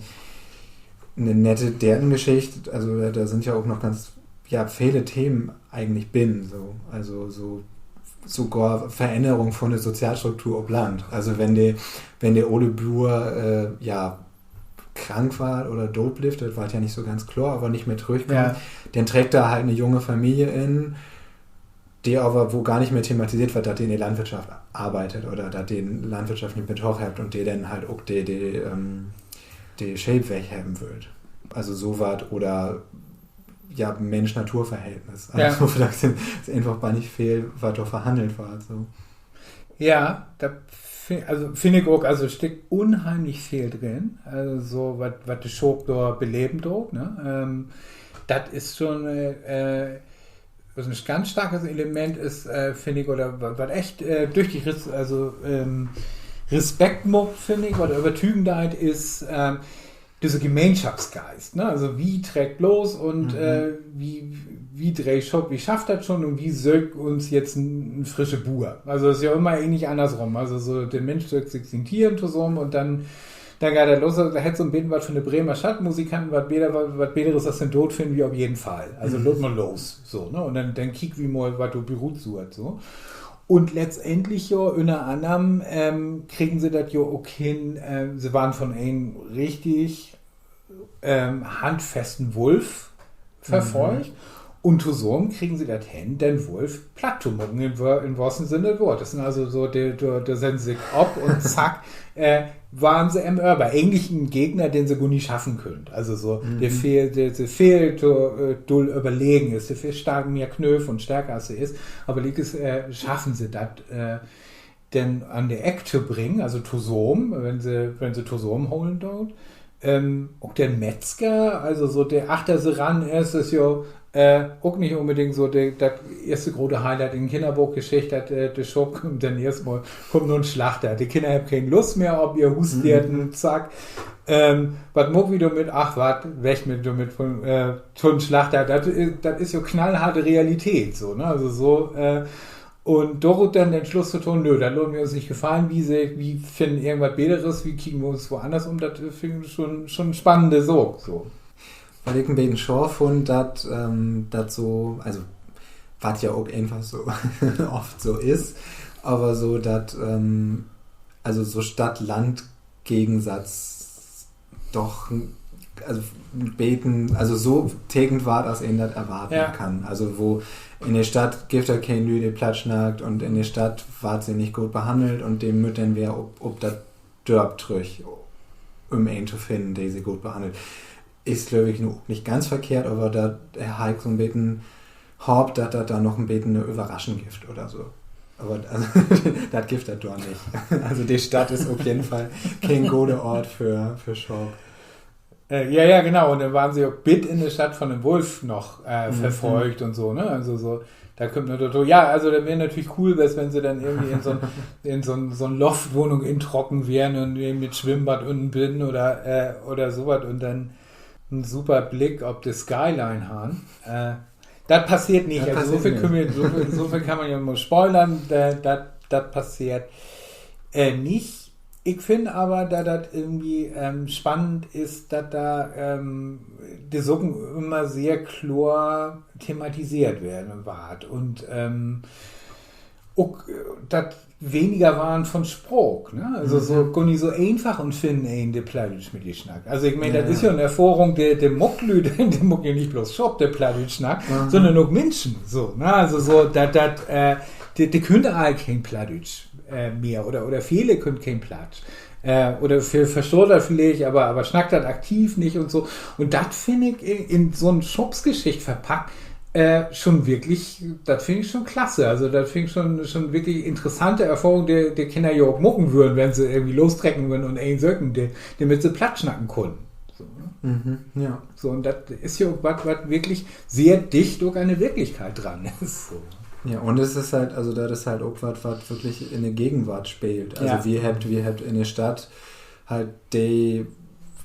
'ne nette Deertengeschicht. Also dor, dor sünd ja ok noch ganz, ja, vele Themen egentlich binnen, so. Also so, sogor Verännerung vun de Sozialstruktur op Land. Also wenn de, wenn de ole Buer, äh, ja, krank warrt oder doot blifft, dat warrt ja nich so ganz kloor, aver nich mehr trüchkummt, denn treckt dor halt 'ne junge Familie in, de aver, wo gor nich mehr thematiseert warrt, dat de in de Landwirtschaft arbeidt oder dat de in Landwirtschaft 'n Betog hebbt un de denn halt ok de, de, ähm, de Scheep weghebben wüllt. Also so wat oder, ja, Minsch-Natur-Verhältnis. Also villicht is eenfach bannig veel, wat dor verhannelt warrt, so. Ja, dat fi-, also finn ik ok, also stickt unheimlich veel drin. Also so wat, wat de Schaap dor beleven doot, ne? Ähm, dat is schon, äh, wat en ganz starkes Element is, äh, finn ik, oder wa-, wat echt, äh, düchtig Res-, also, ähm, Respekt maakt, finn ik, wat övertügen deit, is, ähm, düsse Gemeenschaftsgeist, ne? Also wi treckt los un, äh, wi, wi dree Schaap, wi schafft dat schon un wi söökt uns jetzt en, en frische Buer. Also is ja ümmer egentlich annersrüm. Also so, de Minsch söökt sik sien Tieren tosamen un denn, denn geiht dat los. Dat hett so 'n beten wat vun de Bremer Stadtmusikanten, wat beter, wat, wat Beteres as den Dood finnen wi op jeden Fall. Also laat mal los, so, ne? Un denn, denn kiekt wi mal, wat dor bi rutsuert, so. Un letztendlich ja, ünner annerm, ähm, kregen se dat ja ok hen, ähm, se warrn vun en richtig, ähm, handfesten Wulf verfolgt. Un tosamen kregen se dat hen, den Wulf platt to maken, in wöör-, in wohrsten Sinn dat Woort. Dat sünd also so, de, de, de setten sik op un zack, äh, warrn se em över. Egentlich en Gegner, den se gor nich schaffen köönt. Also so, de veel, de, de veel to, äh, dull överlegen is, de veel stark mehr Knööv un stärker as se is. Aver liekers, äh, schaffen se dat, äh, den an de Eck to bringen, also tosamen, wenn se, wenn se tosamen holen doot. Ähm, ok den Metzger, also so, de achter se ran is, is jo, äh, ok nich unbedingt so de, dat eerste grote Highlight in Kinnerbookgeschicht, dat, äh, de Schaap kummt denn eerstmal, kummt na'n Slachter. De Kinner hebbt keen Lust mehr op ehr Huusdeerten, zack. Ähm, wat maakt wi dormit? Ach wat, weg mit, dormit vun, äh, to'n Slachter. Dat, äh, dat is jo knallharte Realität, so, ne? Also so, äh, un dorut denn den Sluss to doon, nö, dat laat wi uns nich gefallen, wi se-, wi finnen irgendwat Beteres, wi kieken uns woanners üm, dat, äh, finn ik schon, schon spannende Saak, so. Wat ik en beten schaad funn, dat, ähm, dat so, also, wat ja ok eenfach so oft so is, aver so, dat, ähm, also so Stadt-Land-Gegensatz doch, also, beten, also so tekent warrt, as een dat erwarten kann. Also, wo in de Stadt gifft dat keen Lüüd, de Platt snackt, un in de Stadt warrt se nich goot behannelt un de mööt denn weer op, op dat Dörp trüch, üm een to finnen, de se goot behannelt. Is, glööv ik, nu ok nich ganz verkehrt, aver dat harr ik so 'n beten hoopt, dat dat dor noch en beten 'ne Överraschung gifft oder so. Aver, also, dat gifft dat dor nich. Also, de Stadt is op jeden Fall keen gode Oort för, för Schaap. Äh, ja, ja, genau. Un denn warrn se ok bit in de Stadt vun den Wulf noch, äh, verfolgt un so, ne? Also so, Dat kümmt noch dorto. Ja, also dat weer natürlich cool west, wenn se denn irgendwie in so 'n, in so 'n, so 'n Loftwohnung introcken weren un mit Swimmbad ünnen binnen oder, äh, oder so wat un denn en super Blick op de Skyline harrn. Äh, dat passeert nich. Also so veel, so veel kann man ja mal spoilern. Dat, dat, dat passeert, äh, nich. Ik finn aver, dat dat irgendwie, ähm, spannend is, dat dor, ähm, de Saken ümmer sehr kloor thematiseert weern, warrt. Un, ähm, ok, äh, dat Wenigerwarrn von Spraak, ne? Also so, gor nich so eenfach un finnen een, de Plattdüütsch mit di snackt. Also ik meen, dat is ja 'n Erfahrung, de, de maakt Lüüd, de maakt ja nich bloots Schaap, de Plattdüütsch snackt, sünnern ok Minschen, so, ne? Also so, dat, dat, äh, de, de köönt all keen Plattdüütsch, äh, mehr oder, oder vele köönt keen Platt. Äh, oder veel verstaht dat villicht, aver, aver snackt dat aktiv nich un so. Un dat finn ik in, in so 'n Schaapsgeschicht verpackt, äh, schon wirklich, dat finn ik schon klasse. Also dat finn ik schon, schon wirklich interessante Erfahrung, de, de Kinner ja ok maken würrn, wenn se irgendwie lostrecken würrn un een söken, de, de mit se Platt snacken kunn. So, ne? So, un dat is ja ok wat, wat wirklich sehr dicht ok an de Wirklichkeit dran is. So. Ja, un dat is halt, also dat is halt ok wat, wat wirklich in de Gegenwart speelt. Also wi hebbt, wi hebbt in de Stadt halt de,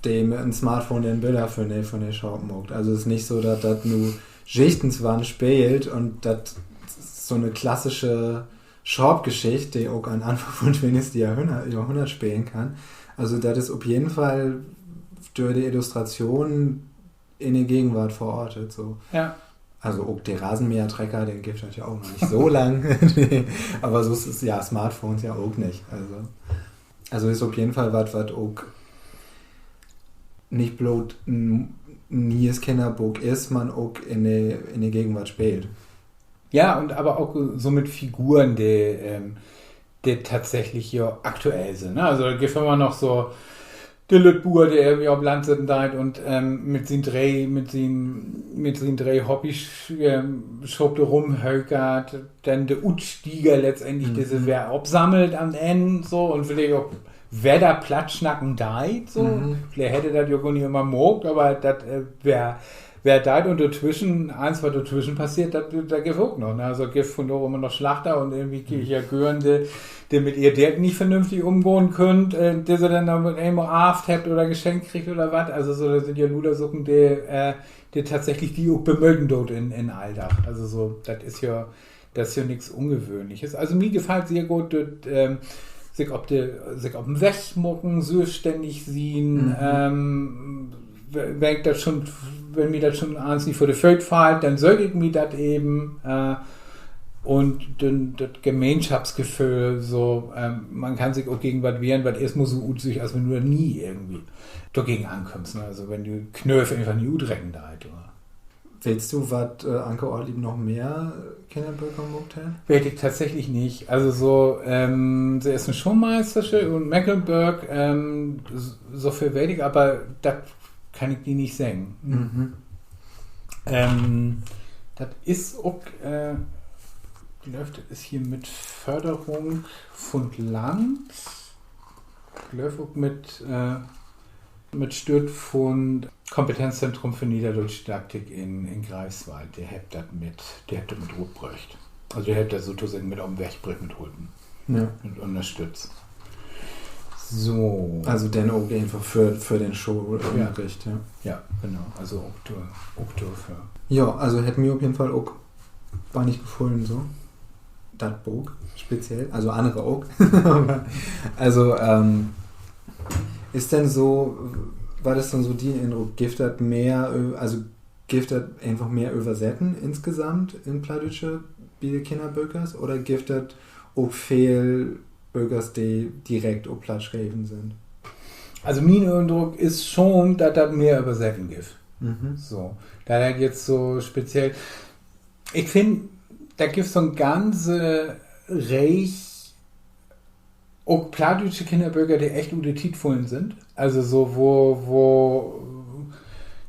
de mit en Smartphone de Biller von de, von de Schaap maakt. Also is nich so, dat dat nu jichtenswann speelt un dat so 'ne klassische Schaapgeschicht, de ok an Anfang von twintigste Johrhunnert, Johrhunnert spelen kann. Also dat is op jeden Fall dör de Illustratschoon in de Gegenwart verortet, so. Also ok de Rasenmähertrecker, den gifft dat ja ok noch nich so lang. Aver so is, ja, Smartphones ja ok nich. Also, also is op jeden Fall wat, wat ok nich bloot en, en nees Kinnerbook is, man ok in de, in de Gegenwart speelt. Ja, un aver ok so mit Figuren, de, ähm, de tatsächlich ja aktuell sünd, ne? Also, dat gifft ümmer noch so de lütt Buer, de irgendwie op Land sitten deit un, ähm, mit sien dree, mit sien, mit sien dree Hobby, ähm, Schaap dor rumhökert, denn de Utstieger letztendlich, de se weer opsammelt an't Enn, so, un villicht ok wedder Platt snacken deit, so. Villicht hett he dat ja gor nich ümmer maakt, aver dat, äh, weer, weer deit un dortwischen, allens, wat dortwischen passeert, dat, dat gifft ok noch, ne? Also, gifft vundaag ümmer noch Slachter un irgendwie Kircher Gören, de, de mit ehr Deert nich vernünftig ümgahn köönt, äh, de se denn, denn mit eenmal arvt hebbt oder schenkt kriggt oder wat. Also, so, dat sünd ja luder Saken, de, äh, de tatsächlich di ok bemöten doot in, in Alldag. Also, so, dat is ja, dat is ja nix Ungewöhnliches. Also, mi gefallt sehr goot, dat, ähm, sik op de, sik op den Weg maken, sülvstännig sien, ähm, wenn ik dat schon, wenn mi dat schon allens nich vör de Fööt fallt, denn söök ik mi dat even, äh, un denn dat Gemeenschapsgeföhl, so, ähm, man kann sik ok gegen wat wehren, wat eerstmal so utsüht, as wenn du nie irgendwie dorgegen ankummst, ne? Also, wenn du Knööv eenfach nich utrecken deit, oder? Weetst du, wat, äh, Anke Ortlieb noch mehr, äh, Kinnerböker maakt hett? Weet ik tatsächlich nich. Also so, ähm, Se is en Schoolmeistersche ut Mecklenborg, ähm, s-, so veel weet ik, aver dat kann ik di nich seggen. Ähm, dat is ok, äh, glööv, dat is hier mit Förderung vun't Land. Glööv ok mit, äh, mit Stütt vun Kompetenzzentrum för Nedderdüütsch Didaktik in, in Greifswald. De hebbt dat mit, de hebbt dat mit rutbröcht. Also de hebbt dat sotoseggen mit op den Weg bröcht, mit hulpen. Mit ünnerstütt. So. Also denn ok eenfach för, för den Schoolünnerricht, ja. Ja, genau. Also ok dor-, ok dorför. Ja, also hett mi op jeden Fall ok bannig gefullen, so. Dat Book speziell, also annere ok. Also, ähm, is denn so, wat is denn so dien Indruck? Gifft dat mehr, äh, also gifft dat eenfach mehr Översetten insgesamt in Plattdüütsche bi de Kinnerbökers oder gifft dat ok veel Bökers, de direkt op Platt schreven sünd? Also mien Indruck is schon, dat dat mehr Översetten gifft. So, dat dat jetzt so speziell, ik finn, dat gifft so 'n ganze Reeg ok plattdüütsche Kinnerböker, de echt ut de Tiet fullen sünd. Also so, wo, wo,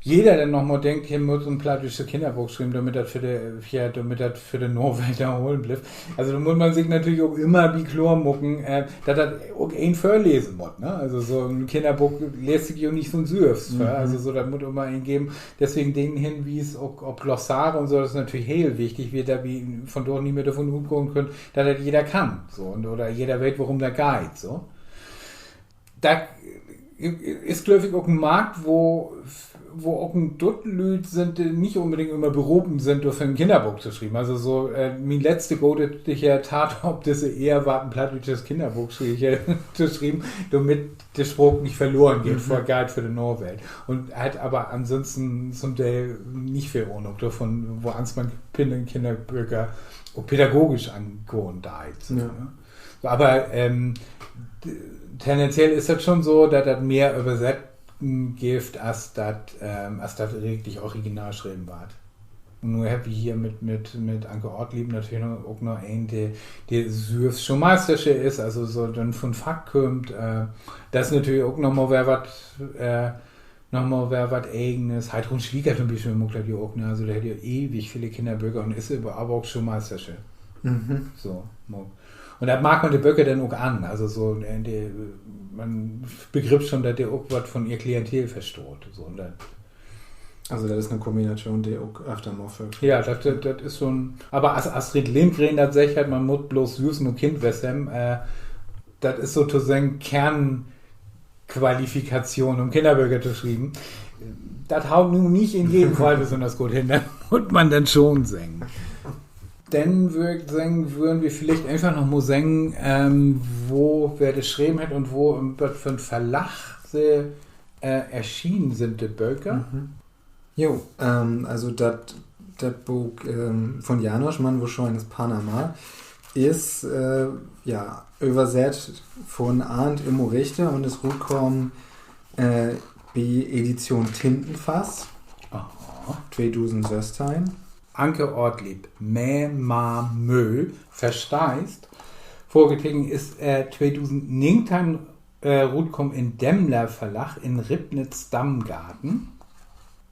jeder denn noch mal denkt, he mutt en plattdüütsche Kinnerbook schrieven, dormit dat för de, ja, dormit dat för de Nawelt erholen blifft. Also, dor mutt man sik natürlich ok immer bi kloor maken, dat dat ok een vörlesen mutt, ne? Also, so en Kinnerbook leest sik jo nich von sülvst vör. Also, so, dat mutt immer een geven. Deswegen den Henwies ok op Glossare un so, dat is natürlich heel wichtig, wiel dat wi vundaag nich mehr dorvon utgahn köönt, dat dat jeder kann, so, un, oder jeder weet, worum dat geiht, so. Dat is, glööv ik, ok en Markt, wo, wo ok en Dutt Lüüd sünd, de nich unbedingt immer beropen sünd, dorför en Kinnerbook to schrieven. Also so, mien letzte gode Tat op disse Eer weer, en plattdüütsches Kinnerbook to schrieven, dormit de Spraak nich verloren geiht för, geiht för de Nawelt. Un hett aver ansünsten to'n Deel nich veel Ahnung dorvon, woans man Kinner-, Kinnerböker ok pädagogisch angahn deit, so, ne? So, aver tendenziell is dat schon so, dat dat mehr Översetten gifft, as dat, as dat richtig original schreven warrt. Un nu hebbt wi hier mit, mit, mit Anke Ortlieb natürlich ok noch een, de, de sülvst Schoolmeistersche is, also so denn vun Fack kümmt. Dat is natürlich ok noch mal weer wat, noch mal weer wat Egens. Heidrun Schwieger to'n Bispeel maakt dat ja ok, ne? Also de hett ja ewig vele Kinnerböker un is aver, aver ok Schoolmeistersche. So, un dat markt man de Böker denn ok an. Also so, de, man begrippt schon, dat de ok wat von ehr Klientel verstaht, so, un dat Also, dat is 'ne Kombination, de ok öfter mal vörkümmt. Ja, dat, dat is so'n, aver as Astrid Lindgren dat seggt hett, man mutt bloots sülvst mal Kind west hebben, dat is sotoseggen Kernqualifikation, üm Kinnerböker to schrieven. Dat haut nu nich in jeden Fall besünners goot hen, dat mutt man denn schon seggen. Denn wöör ik seggen, wörrn wi villicht eenfach noch mal seggen, wo, wer de schreven hett un wo, wat för'n Verlag se erschienen sünd, de Böker. Jo, also dat, dat Book von Janosch, Mann, wo schöön is Panama, is, ja, översett von Arndt Immo Richter un is rutkamen bi Edition Tintenfass, tweedusendsössteihn. Anke Ortlieb, Mä, Ma, Mö, versteihst? Frageteken, is tweedusendnegenteihn rutkamen in Demmler Verlag in Ribnitz-Damgarten.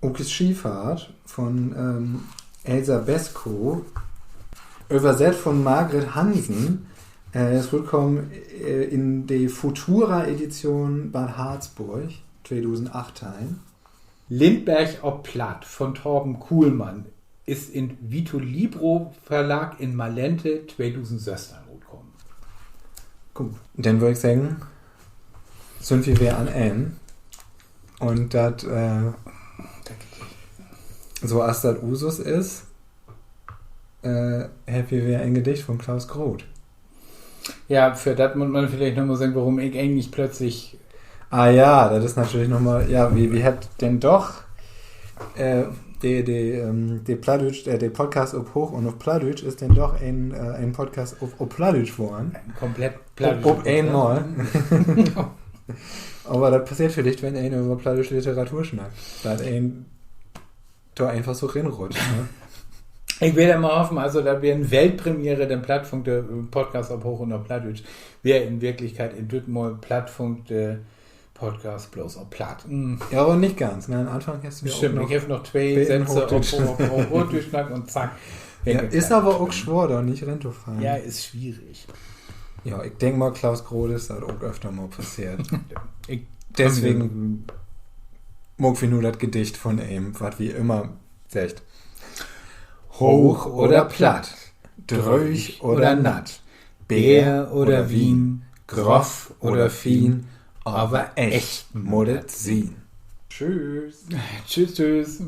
Ukes Schiefahrt von Elsa Beskow, översett von Margret Hansen, is rutkamen in de Futura-Edition Bad Harzburg, tweedusendachteihn. Lindbergh op Platt von Torben Kuhlmann is in Vitolibro Verlag in Malente tweedusendsössteihn rutkamen. Goot, denn wöör ik seggen, sünd wi weer an Enn. Un dat, so as dat Usus is, hebbt wi weer en Gedicht von Klaus Groth. Ja, för dat mutt man villicht noch mal seggen, worüm ik egentlich plötzlich Ah ja, dat is natürlich noch mal, ja, wi, wi hebbt denn doch de, de, de Plattdüütsch, de Podcast op Hooch un op Plattdüütsch is denn doch en, en Podcast op, op Plattdüütsch worrn. Op eenmal. Aver dat passeert villicht, wenn een över plattdüütsche Literatur snackt, dat een dor eenfach so rinrutscht, ne? Ik will denn mal hoffen, also, dat weer en Weltpremiere, denn Plattfunk, de Podcast op Hooch un op Plattdüütsch, weer in Wirklichkeit in düt Mal Plattfunk, de Podcast bloots op Platt. Ja, aver nich ganz, ne? An'n Anfang hest du ja, ik heff noch twee Sätze op Hoochdüütsch snackt un zack. Is aver ok swoor, dor nich rintofallen. Ja, is swierig. Ja, ik denk mal, Klaus Groth is dat ok öfter mal passeert. Deswegen maakt wi nu dat Gedicht von em, wat wi ümmer seggt: Hooch oder platt, dröög oder natt, Beer oder Wien, groff oder fien, aver echt mutt dat sien. Tschüss. Tschüss, tschüss.